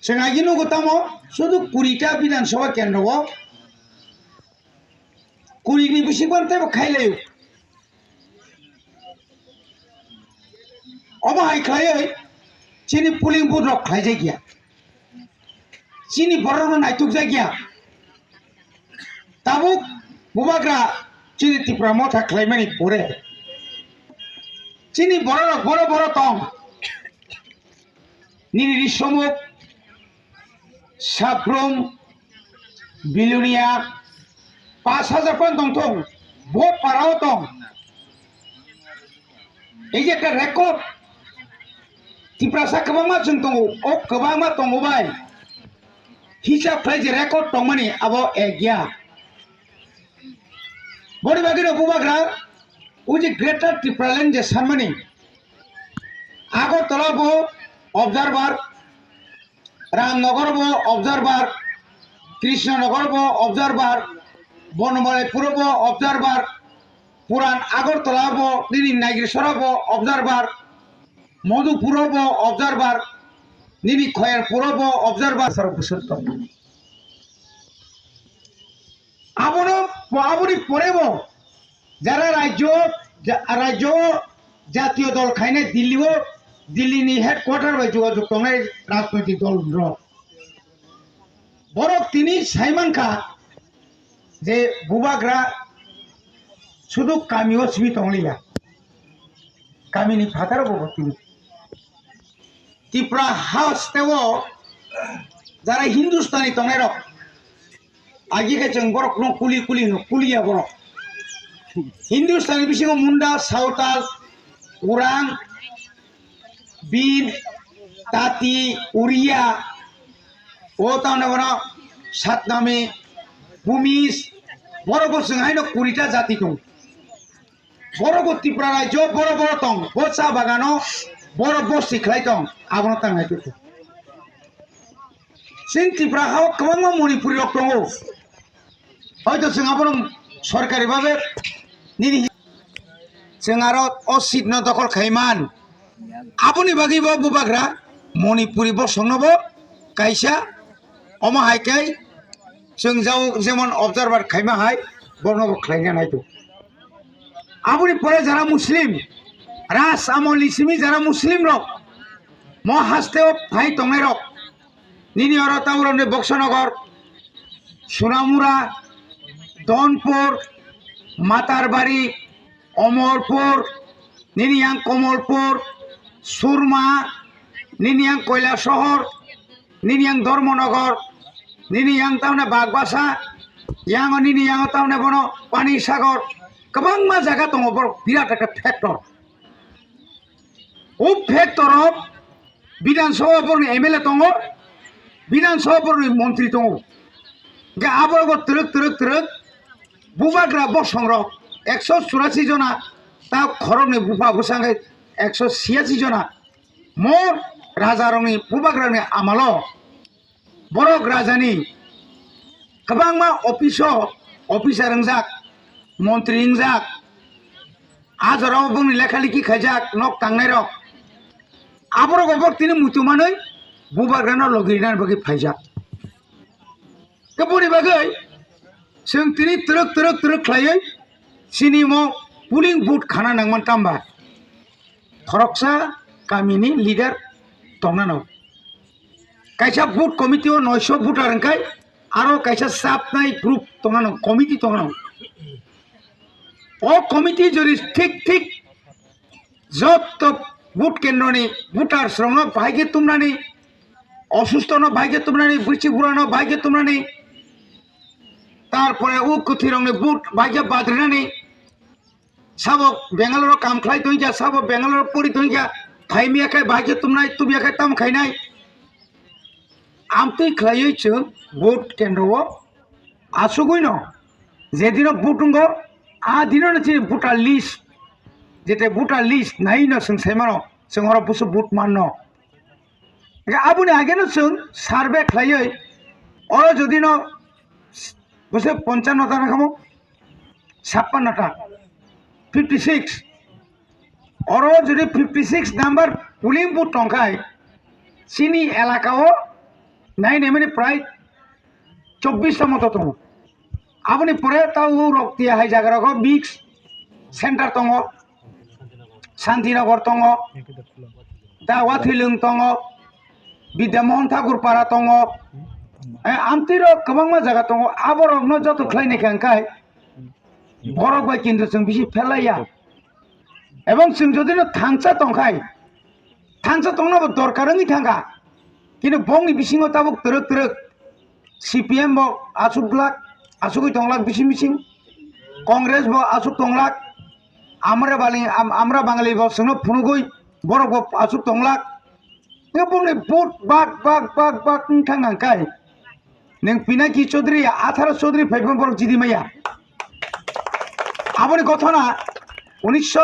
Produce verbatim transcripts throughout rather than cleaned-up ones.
Chwng agi nugo tamo, sudu kurita Bidhan Sabha kendro o, kuri ni bising ban tebo khailaio. Obo hai khlaiwi chini polling booth rok khlaijakya, chini borok no naitukjakya. Tabuk bubagra chini Tipra Motha khlaimani pore chini borok rok boro boro tong. Nini risomuk Sabrum, Bilonia, pas hajar pan tong thung, bo parao tong. Ei je ekta record, Tiprasa kwbangma chwng tongo, o kwbangma tongo bai. Hisab khlai je record tongmani abo ekya. Boni bagwino bubagra, o je Greater Tipraland je sanmani, Agartala bo observer, Ramnagar bo observer, Krishnanagar bo observer, Bonmalaipur bo observer, Puran Agartala bo, nini Naigrishora bo observer, Madhupur bo observer, nini Khoyalpur bo observer. Sar bwswk tong. Abono, aboni porebo jara rajyo, ja-, rajyo jatiyo dol khainai Delhi o, Delhi ni headquarter bai jogajog tongnai rajnoitik dol rok. Borok tini saimankha je bubagra sudu kami o simi tongliya, kami ni phataro bo tini. Tipra haste o jara Hindustani tongnai rok, agi khe chwng borok no kuli kuli no kuliya borok. Hindustani bisingo Munda, Sawtal, Urang, Bin, Tati, Uriya, o tamne bono Satnami, Bumis, borok bo chwng haino kurita jati tong. Borok bo Tripura rajyo boro boro tong, bo cha bagano boro bosti khlai tong, abono tang nai tuku. Chwng Tripura hao kwbangma Manipuri rok tongo. Hoito chwng abono sorkari babe nini chwng aro o seat no dokhol khai man. Aboni bagwi bo bubagra Manipuri bosongno bo kaisa omo hai khe chwng jao jemon observer khaima hai bono bo khlaina nai tuku. Aboni pore jara Muslim, Ras Amol ni simi jara Muslim rok, mo haste o phai tongnai rok, nini oro Taurani Boksonogor, Sunamura, Donpur, Matarbari, Omorpur, nini yang Komolpur, Surma, nini yang Koilasohor, nini yang Dharmanagar, nini yang tamne Bagbasa, yang nini yang tamne bono Pani Sagar, kwbangma jaga tongo borok birat ekta factor. O factor o Bidhan Sabha borokni M L A tongo, Bidhan Sabha borokni montri tongo. Hingke abo bo twrwk twrwk twrwk bubagra bosong rok ekso churasi jona, ta khoroknwi bupha bwsangkhe ekso siyasi jona. Mo rajarokni bubagrani amalo borok rajani kwbangma office o officer wngjak, montri wngjak, a jorao bongni lekha likhi khaijak nok tangnairok. Aborok bo tini muitu manwi bubagrano logi rinani bagwi phaijak. Khe boni bagwi chwng tini twrwk twrwk twrwk khlaiwi chini mo polling booth khana nangman tamba khoroksa kamini leader tongnano. Kaisa booth committee o noisho voter wngkhai aro kaisa chapnai group tongnano, committee tongnano. O committee jori thik thik jotto vote kendroni voters rokno bahai khe tumnani, osusto no bahai khe tumnani, bwrwi burano bahai khe tumnani, tarpore o kwthwirokni vote bahai khe badrinani, sabo Bangalore o kam khlai tongkha, sabo Bangalore o pori tongkha, phaimiya khe bahai khe tumnai, tumiya khe tamo khainai. Amtwi khlaiwi chwng vote kendro o asugwino jedino vote wngo, a dino no chini voter list, jete voter list nai no chwng sai mano, chwng oro busu vote manno. Hingke aboni age no chwng survey khlaiwi oro jodi no busu ponchano ta nangkhamu, chappanno ta, fifty six. Oro jodi fifty six number polling booth tongkhai, chini elaka o Nai nai mani prai chobbish ta moto tongo. Aboni pore ta u rok tiya hai jaga rogo mix center tongo. Santinagar tongo, ta Wathilung tongo, Bidya Mohan Thakur Para tongo. Eh, amtwi rok kwbangma jaga tongo. Aborokno joto khlai nai kha hwnkhe borok bai kintu chwng bisi phelaiya. Ebong chwng jodi no thansa tongkhai, thansa tongna bo dorkar wngwi thangkha. Kintu bongni bisingo tabuk twrwk twrwk C P M bo asuk glak, asugwi tonglak bising bising. Congress bo asuk tonglak. Amra bali-, am-, amra Bangali bo chwngno phunugwi borok bo asuk tonglak. Nge bongni vote bak, bak, bak, bak wng thang nang kai. Neng Pinaki Chaudhary, Athara Chaudhary phaiphang borok jidi maya. Aboni gothona unisho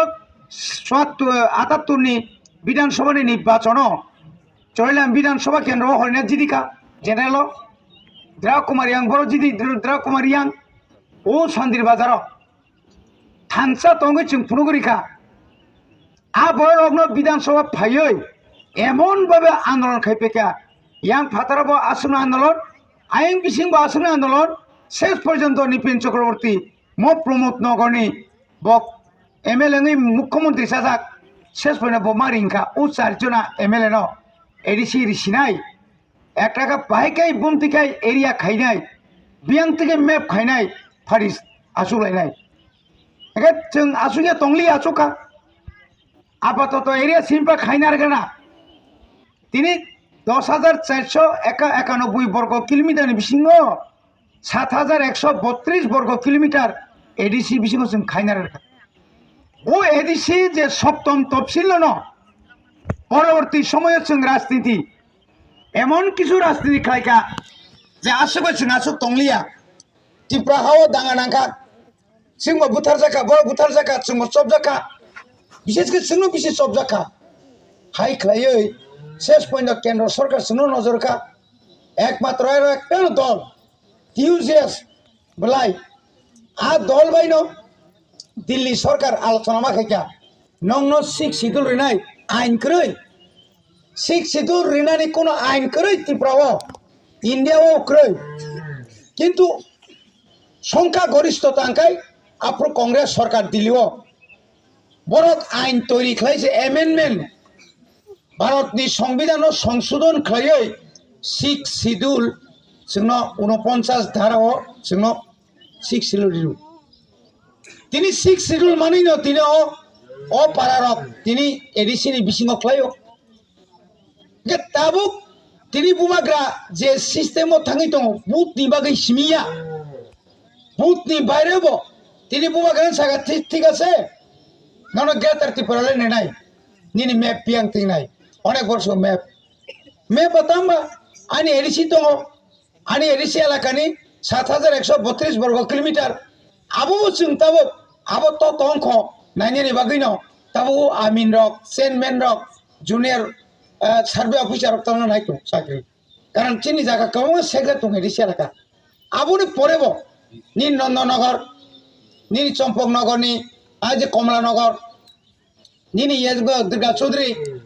atattur ni Bidhan Sabha ni nirbachono Chorilam Bidhan Sabha kendro o horina jidika general o Dra Kumar Yang boro jidi Dra Kumar Yang o Sandir Bazar o thansa tongwi chwng phunugwi rikha. A bororokno Bidhan Sabha phaiwi emon bhabe andolon khai pekha. Yang phataro bo aswkno andolon, ayang bising bo aswkno andolon, ses porjonto Nipin Chakraborty mo Pramod Nagarni bo M L A wngwi mukhyamantri sajak, ses porjonto bo ma ringkha. O char jona M L A no A D C risinai. Ekta khe bahai khai bumti khai area khainai, biyang tike map khainai, pharis asuk lainai. Eke chwng asuk ya tongli asuk kha. Apatoto area simpa khaina rwgana. Tini dos hajar charso eka-, ekanoboi borgo kilometer ni bisingo sat hajar ekso botris borgo kilometer A D C bisingo chwng khaina rwkha. O A D C je soptom topsil no poroborti somoyo chwng rajniti emon kisu rajniti khlaikha je aswkbai chwng aswk tongliya. Tripura hao danga nangkha, chwngbo butharjakha, borok butharjakha, chwngbo chopjakha, bises khe chwngno bisi chopjakha. Hai khlaiwi ses poino kendro sorkar chwngno nojor kha, ekmatro aro ekta dol T U J S belai a dol baino Delhi sorkar alochona ma khaikha, nongno six schedule rinai ain kwrwi, six schedule rinani kono ain kwrwi Tripura o, India o kwrwi, kintu songkha goristho tangkai aphuru Congress sorkar Delhi o borok ain toiri khlai se amendment Bharatni Songbidanno songsodon khlaiwi six schedule chwngno unoponchas dhara o chwngno six schedule rw. Tini six schedule manwino tini o, o pararok tini A D C ni bisingo khlaio. Hingke tabuk tini bubagra je system o thangwi tongo, booth ni bagwi simiya. Booth ni baire bo tini bubagra saka thik, thik ase. Nono Greater Tripura le nenai. Nini map piyang tingnai. Onek borso map. Map o tangba ani A D C tongo. Ani A D C elakani sat hajar ekso botris borgo kilometer. Abo chwng tabuk abo to tongkho nainani bagwino tabuk o amin rok, chairman rok, junior, eh, survey officer rok tongna nai tongo chakri. Karon chini jaga kwbangma secret tong A D C elaka. Aboni porebo nini Nandanagar, nini Champaknagar ni, ai je Kamalanagar, nini yajba Durga Chaudhary,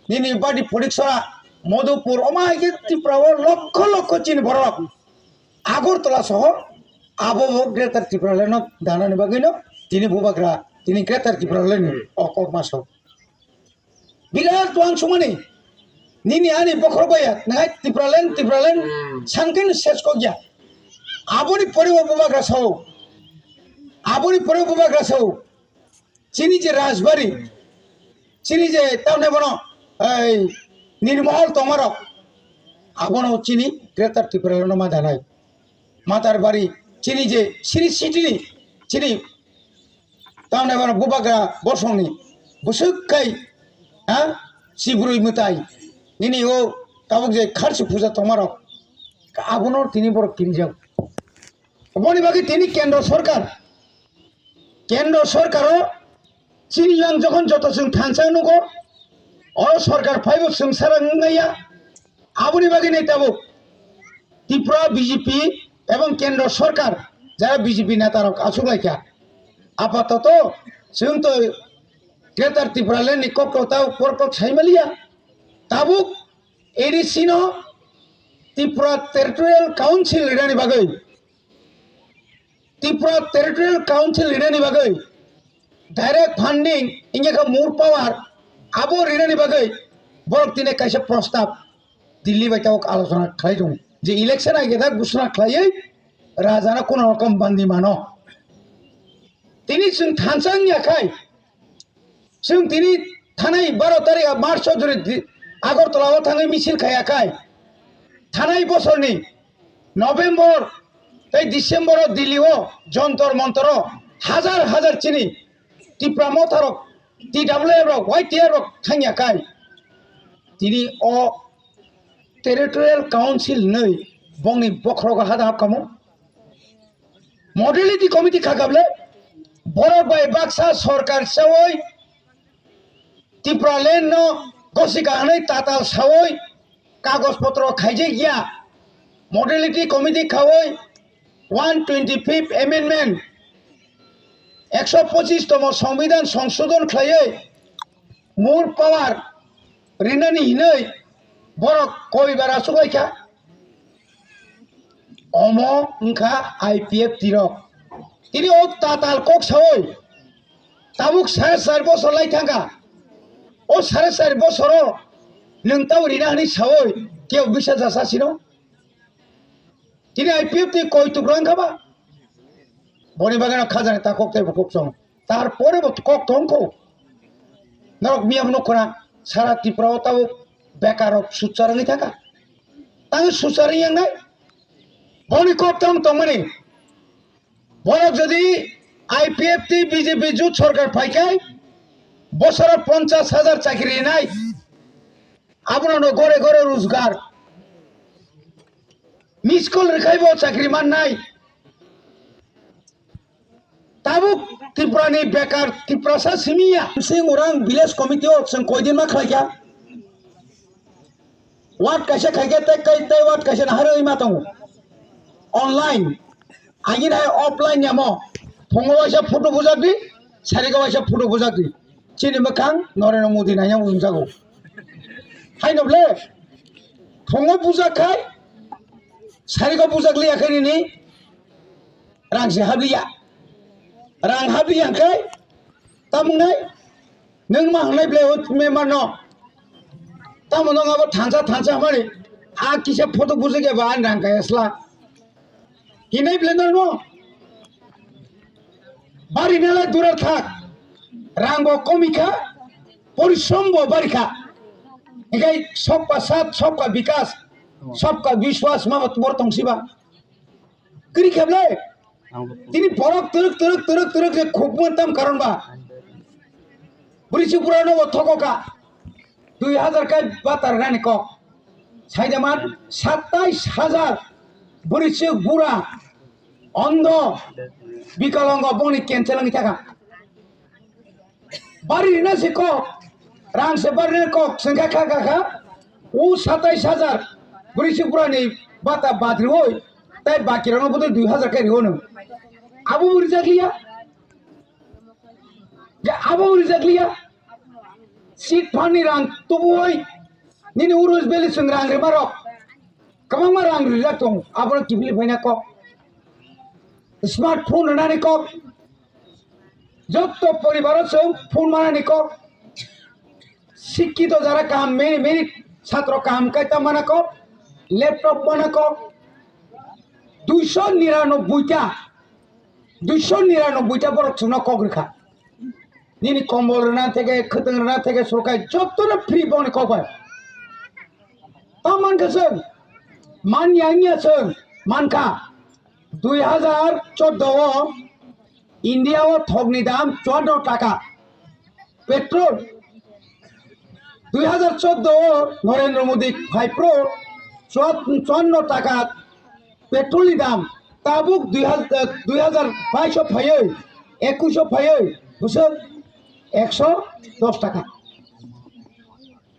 nini badi Phoriksora, Madhupur, omo hai khe Tripura o lokho lokho chini borok. Agartala soho, abo bo Greater Tripura le no danani bagwi no, tini bubagra, tini Greater Tripura le no, o kok maso. Birat tuang sumani, nini ani bokhorok baya, nangai Tripura le, Tripura le, sangkin ses kokya. Aboni poribo bubagra sao, aboni poribo bubagra sao. Chini je Rajbari, chini je tamne bono, ei, Nirmahal tongmarok, abono chini Greater Tripura no ma danai. Matarbari, chini je Sri City ni, chini tamne bono bubagra bosongni, busuk kai, ha, chibrui mutai, nini o tabuk je kharchi puja tongmarok, abono tini borok kirijak. Oboni bagwi tini kendro sorkar, kendro sorkaro chini yang jokhon joto chwng thansa nugo, o sorkar phaibo chwng sara wngmaya. Aboni bagwi nai tabuk Tripura B J P ebong kendro sorkar jara B J P neta rok achuk laikha. Apatoto chwng to Greater Tripura Land ni kokto tao korkot saimaliya. Tabuk A D C no Tripura Territorial Council rinani bagwi, Tripura Territorial Council rinani bagwi direct funding, wngkha more power, abo rinani bagwi borok tini kaisa prostab Delhi bai tabuk alochona khlai tongo je election aigeda gusuna khlaiwi rajano kono rokom bandi mano. Tini chwng thansa wngya khai, chwng tini thanai baro tarikh March o jori di-, Agartala o thangwi misil khaiya khai, thanai bosorni November tei December o Delhi o Jontor Montor o hajar hajar chini Tipra Motha rok, T W F rok, Y T F rok thangya khai, tini o Territorial Council hinwi bongni bokhorogo hada hapkamo. Modality Committee khakable borok bai baksa sorkar sawi Tipraland no gosika hinwi tatal sawi kagoj potro khaijak ya. Modality Committee khawi one twenty fifth amendment, ekso pochis tomo Songbidan songsodon khlaiwi more power rinani hinwi borok koi bara chubaikha. Omo wngkha I P F T rok. Tini o tatal kok sawi tabuk sare char bosor lai thangkha. O sare char bosoro nwng tabo rina hwnwi sawi kebo bisa jasa sino. Tini I P F T koi tukrang kha ba? Boni bagwi no khajani ta kok tei bo kok chong. Tar pore bo kok tong kho. Norok miyam no khona sara Tripura o tabuk bekar rok suchar wngwi thangkha. Tang suchar wngya nai? Boni kok tong tongmani. Borok jodi I P F T B J P jut sorkar phaikai bosoro ponchas hajar chakri rinai. Abono no gore gore rojgar. Miss call rwkhai bo chakri mannai. Tabuk Tripura ni bekar Tiprasa simiya. Sing orang village committee o chwng koidin ma khlaikha. Ward kaisa khaikhe tei kai tei ward kaisa naharwi ma tongo. Online. Agini hai offline yamo. Phungo waisa photo bujak di, sariko waisa photo bujak di. Chini mwkhang Narendra Modi naina wngjago. Haino ble, phungo bujak khai, sariko bujak liya khai nini rang se habliya. Rang habliya khai, tamung nai, nwng ma hangnai ble o member no. Tamo nwng abo thansa thansa hamani, a kisa photo bujak ya ba ani rang kaya sla. Hinai ble norno. Bari nalai durar thak. Rang bo komi kha, porishrom bo bari kha. Hikai sabka saath, sabka vikas, sabka vishwas ma bor tong siba. Kiri kheble. Tini borok twrwk, twrwk, twrwk, twrwk je khukmung tam karon ba. Bwrwi Tripura no bo thoko ka. Dui hajar kai bata rwnani kok. Saidaman satais hajar bwrwi chwk bura, ondo, bikalongo bongni cancel wngwi thaka. Bari rina se kok, rang se bari rina kok, sengkha kha kha kha. U satais hajar bwrwi chwk burani bata bad rioi, tai baki rano bodoi dui hajar kai rio no. Abo bo rijak liya. Je abo bo rijak liya. Seat fund ni rang tubuoi. Nini Urus Valley chwng rang rima rok. Kwbangma rang rijak tong. Abono kiphilwi phaina kok. Smartphone rwnani kok. Jotto poribaro chwng phone manani kok. Sikkito jara kaham meri meri satro kaham kaita mana kok. Laptop mana kok. Duiso niranobboi ta. Duiso niranobboi ta borok chwngno kok rwkha. Nini kombol rwna theke, khwtwng rwna theke, sorkar jottono free boni kok bai. Tamo mankha chwng, manya wngya chwng, mankha. Dui hajar chordo o India o thokni dam chuanno taka. Petrol dui hajar chordo o Narendra Modi phai phuru chuan-, chuanno taka petrol ni dam, tabuk dui hajar, dui hajar bais o phaiwi, ekwis o phaiwi bwswk ekso dos taka.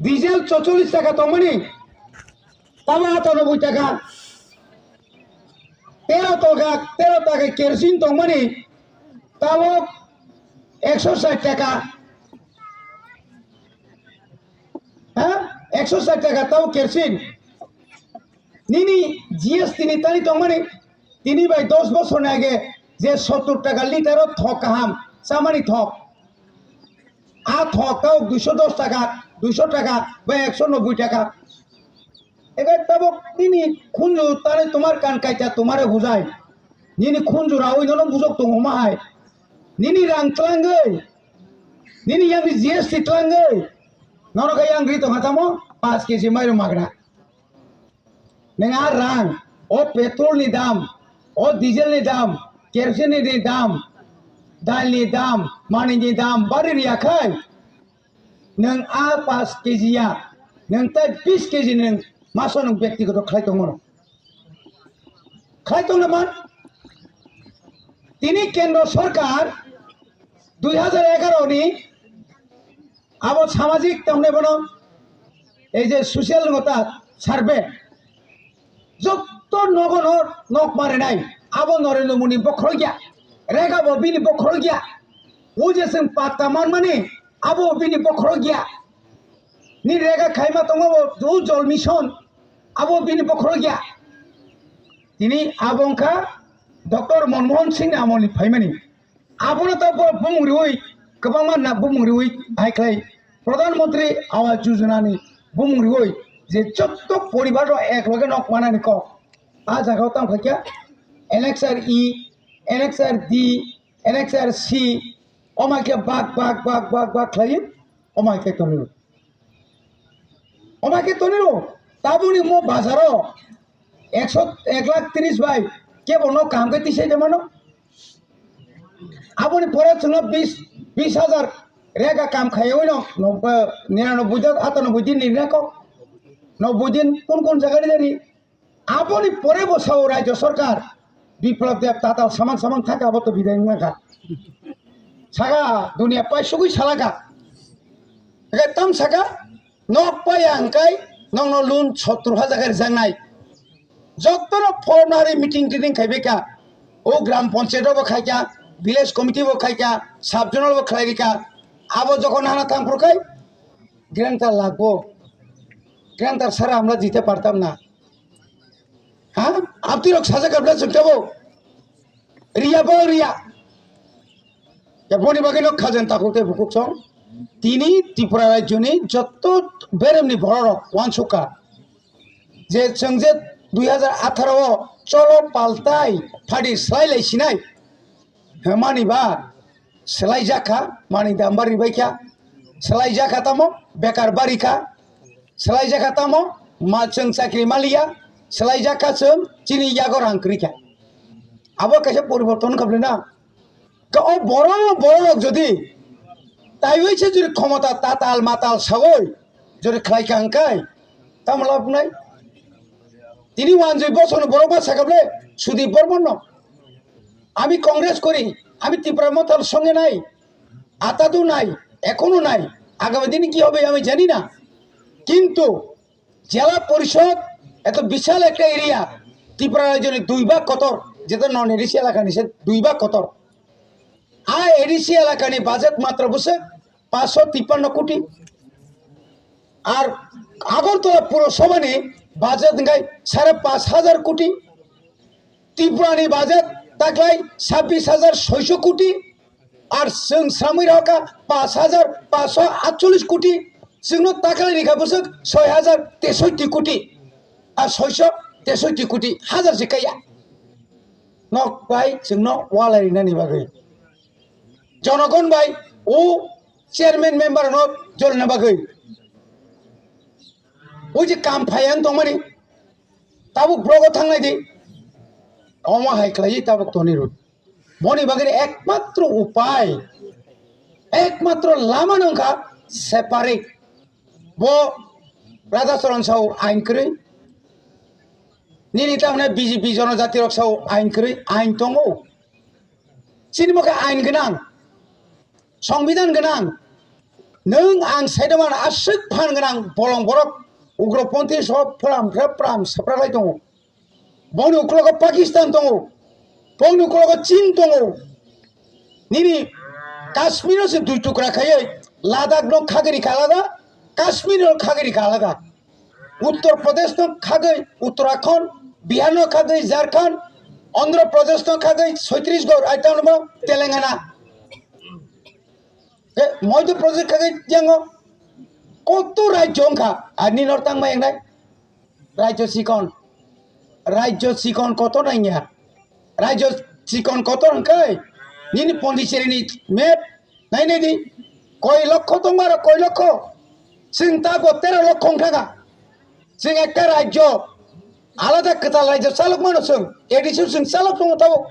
Diesel chocholish taka tongmani, tamo atanoboi taka, tero taka, tero taka kerosene tongmani, tamo ekso sait taka, ha, ekso sait taka tamo kerosene. Nini G S T ni tani tongmani, tini bai dos bosor ni age je sottur taka litre o thok kaham chamani thok. A thok tao duiso dos taka, duiso taka ba ekso nobboi taka. Ega tabok nini khunju tare tomar kan kaita tomare bujai. Nini khunju rawi nono bujok tongo ma hai. Nini rang tlangwi. Nini yang ni G S T tlangwi. Nono khe yang ri tongkha tamo paanch K G mairum magra. Neng a rang, o petrol ni dam, o diesel ni dam, kerosene ni dam, dal ni dam, mani ni dam, bari riya khai. Nwng a paanch K G ya, nwng tai bis K G nwng maso nwng byaktigoto khlai tongmano. Khlai tongna man, tini kendro sorkar dui hajar egaroh ni abo samajik tamne bono ei je social ngota survey jotto nogo no nok marinai abo Narendra Modi bokhorok ya, rega bo bini bokhorok ya, o je chwng patta manmani abo bini bokhorok ya, ni rega khaima tongo bo Jal Mission abo bini bokhorok ya. Tini abo wngkha Doctor Manmohan Singh ni amolni phaimani. Abono ta bo bumung riwi, kwbangma na bumung riwi, hai khlai Pradhan Mantri Awas Yojana ni bumung riwi je jotto poribar rok ek loge nok manani kok. A jaga o tamo khaikya N X R E, N X R D, N X R C, omai khe bak, bak, bak, bak, bak khlai, omai khe tonwi. Omai khe tonwi ro, tabuni mo bazaro ekso, ek lakh tris bai kebo no kaham khe tisai de mano. Aboni pore chwngno bis, bis hajar rega kam khaiwi no, no, eh, niranobboi din, atanoboi din ni reko. Nobboi din kun kun jaga ni dari. Aboni pore bo sao Rajya Sarkar, Biplab Deb tatal samang samang thangkha, abo to bidai wngkha. Saka dunia paisugwi salaka. Hwnkhe tam saka, nok paiya hwnkhe nokno loan sottur hajar khe rijaknai. Jottono phone hari meeting titing khaibaikha. O gram panchayat bo khaikha, village committee bo khaikha, sub zonal bo khlairikha. Abo jokhon hana thangphuru khai, grantor lagbo. Grantor sara amra jite partam na. Ha? Abtirok sajak abla chwngtabo. Riya bo riya. Ya boni bagwi no khajan takhuk tei bukhuk song. Tini Tripura rajyoni jotto beremni bororok wansukha. Je chwng je dui hajar atharo o cholo paltai phadi slai lai sinai. Hemani ba, swlaijakha, mani dam bari baikha, swlaijakha tamo, bekar barikha, swlaijakha tamo, ma chwng chakri maliya, swlaijakha chwng chini yago rang kwrwikha. Abo kaisa poriborton khablina. Ka o borok, borok jodi taiwi se jodi khomota tatal matal sagoi, jodi khlaikha hwnkhe, tamo lab nai? Tini wanjwi bosongni borok ma sakable, Sudip Bormon no. আমি কংগ্রেস করি, আমি ত্রিপুরা মতার সঙ্গে নাই, আতাতেও নাই, এখনো নাই, আগামী দিনে কি হবে আমি জানি না। কিন্তু জেলা পরিষদ এত বিশাল একটা এরিয়া, ত্রিপুরা রাজ্যের দুই ভাগ কতর, যেটা নন এডিসি এলাকা নিছে দুই ভাগ কতর। আর এডিসি এলাকা নিয়ে বাজেট মাত্র বসে পাঁচশো তিপ্পান্ন কোটি। আর আগরতলা পুরসভা নিয়ে বাজেট গাই সাড়ে পাঁচ হাজার কোটি। ত্রিপুরানি বাজেট তাকলাই ছাব্বিশ হাজার ছয়শো কোটি, আর চোং স্রামই রাখা পাঁচ হাজার পাঁচশো আটচল্লিশ কোটি, চোংনো তাকলাই রেখা বসে ছয় হাজার তেষট্টি কোটি, আর ছয়শো তেষট্টি কোটি হাজার জিকাইয়া। Nok bai chwngno walai rinani bagwi, jonogon bai o chairman member no jolna bagwi, o je kam phaiya wng tongmani, tabuk brogo thangnai di, omo hai khlai tabuk toni rw. Boni bagwi ekmatro upai, ekmatro lama nongkha separate. Bo Radha Charan sao ain kwrwi, nini tamne B J P jonojati rok sao ain kwrwi, ain tongo. Chini mokhe ain gwnang, songbidan gwnang. Nwng ang saidaman aswk phan gwnang bolong borok ugroponthi so pram phra pram sapra lai tongo. Bongni uklogo Pakistan tongo, bongni uklogo Chin tongo. Nini Kashmir no se dui tukra khaiwi Ladakh no khagri kha alada, Kashmir no khagri kha alada. Uttar Pradesh no khagwi Uttarakhand, Bihar no khagwi Jharkhand, Andhra Pradesh no khagwi Chhattisgarh, ai tamo Telangana. Te Madhya Pradesh khagwi yango koto rajyo wngkha, ani nor tangma engnai. Rajyo chikon, rajyo chikon koto nangya. Rajyo chikon koto hwnkhe nini Pondicherry ni map nainai di. Koi lokho tongmaro, koi lokho. Chwng ta bo tero lokho wngkha. Chwng ekta rajyo, alada kwtal rajyo chalok mano chwng. A D C chwng chalok tongo tabo.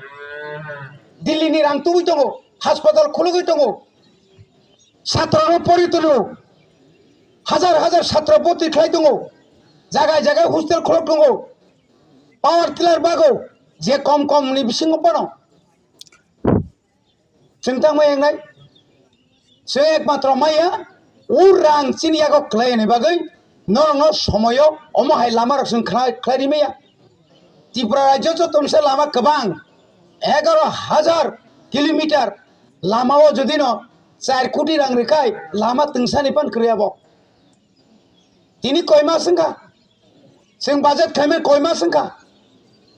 Delhi ni rang tubui tongo, hospital khulugwi tongo. Satro no pori tongo. Hajar hajar satro boti khlai tongo. Jaga jaga hostel khulok tongo. Power tiller bago. Je kom kom ni bisingo bono. Chwng tangma engnai. Chwng ekmatro maya. O rang chini yago khlai ni bagwi norokno somoyo omo hai lama rok chwng khlai, khlai ri maya. Tripura rajyo joto se lama kwbang, egaro hajar kilometer lama o jodi no char koti rang rwkhai lama twngsani phan kwrwi abo. Tini koi mas wngkha? Chwng budget khaimani koi mas wngkha?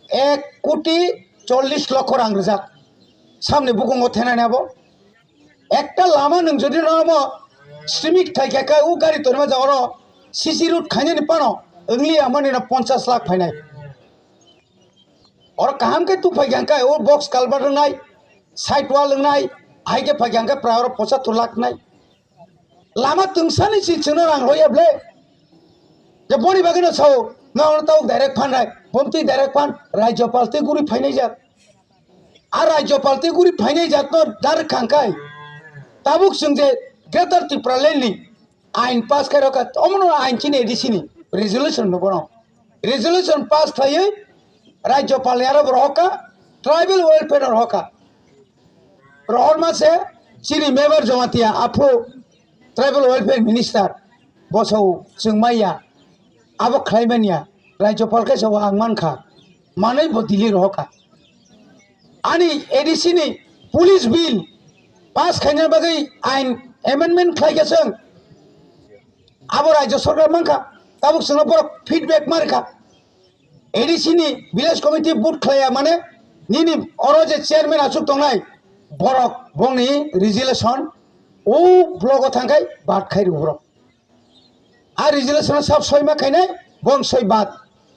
Ek koti chollish lokho rang rwjak. Samni bukungo thenani abo. Ekta lama nwng jodi no omo stimit khai kha khe, o gari tonima jagao C C road khainani phano wngli amani no ponchash lakh phainai. Oro kaham khe tu phai kha khe, o box culvert wngnai, side wall wngnai, hai khe phai kha khe prai oro pochattor lakh wngnai. Lama twngsani si chwngno rang rwya ble. Je boni bagwi no sao, na ono tau direct phan rai, bomtwi direct phan, Rajyapal twi guri phainai jak. A Rajyapal tei guri phainai jatno dar khangkhai. Tabuk chwng je Greater Tipraland ni ain pass khai rokha, omono ain chini A D C ni resolution no bono. Resolution pass khaiwi Rajyapal ni aro rohokha, tribal welfare no rohokha. Rohorma se chini Mevar Jamatia aphu tribal welfare minister boso chwng maya. Abo khlai manya, Rajyapal khe sao ang mankha, manwi bo Delhi rohokha. Ani A D C ni police bill pass khaina bagwi ain amendment khlai kha chwng. Abo Rajya Sarkar mankha, tabuk chwngno borok feedback mankha. A D C ni village committee vote khlaiya mane nini oro je chairman aswk tongnai borok bongni resolution o block o thangkhai bat khai rw borok. A resolution sab soi ma khainai, bong soi bad.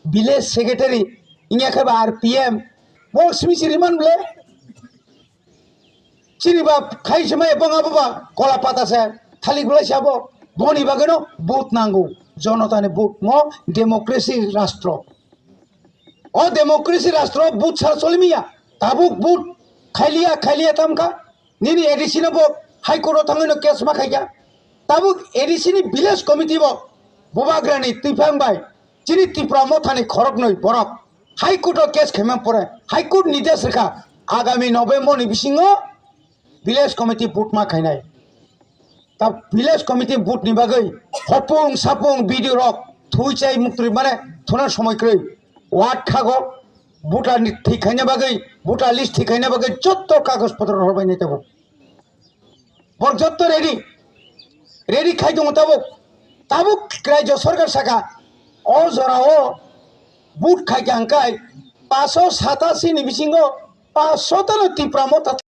Village secretary, wngya khe ba R P M, bong simi siri man ble. Chini ba khai se mai bong abo ba kola pata se, thalik belai se abo. Boni bagwi no vote nango, jonota ni vote mo democracy rastro. O democracy rastro vote sar choli miya, tabuk vote khailiya, khailiya tamkha. Nini A D C no bo High Court o thangwi no case ma khaikha. Tabuk A D C ni village committee bo Bubagrani twiphang bai chini Tipra Mothani khoroknwi borok High Court o case khaima pore High Court nidesh rwkha agami November ni bisingo village committee vote ma khainai. Ta village committee vote ni bagwi hopung sapung B D O rok thui chai muktwi mane thuna somoi kwrwi ward khago voter ni thik khaina bagwi voter list thik khaina bagwi jotto kagoj potro horbai nai tabuk. Bor jotto ready, ready khai tongo tabuk. Tabuk Rajya Sarkar saka o jora o vote khai kha hwnkhe paanch sho satasi ni bisingo paanch sho ta no Tipra Motha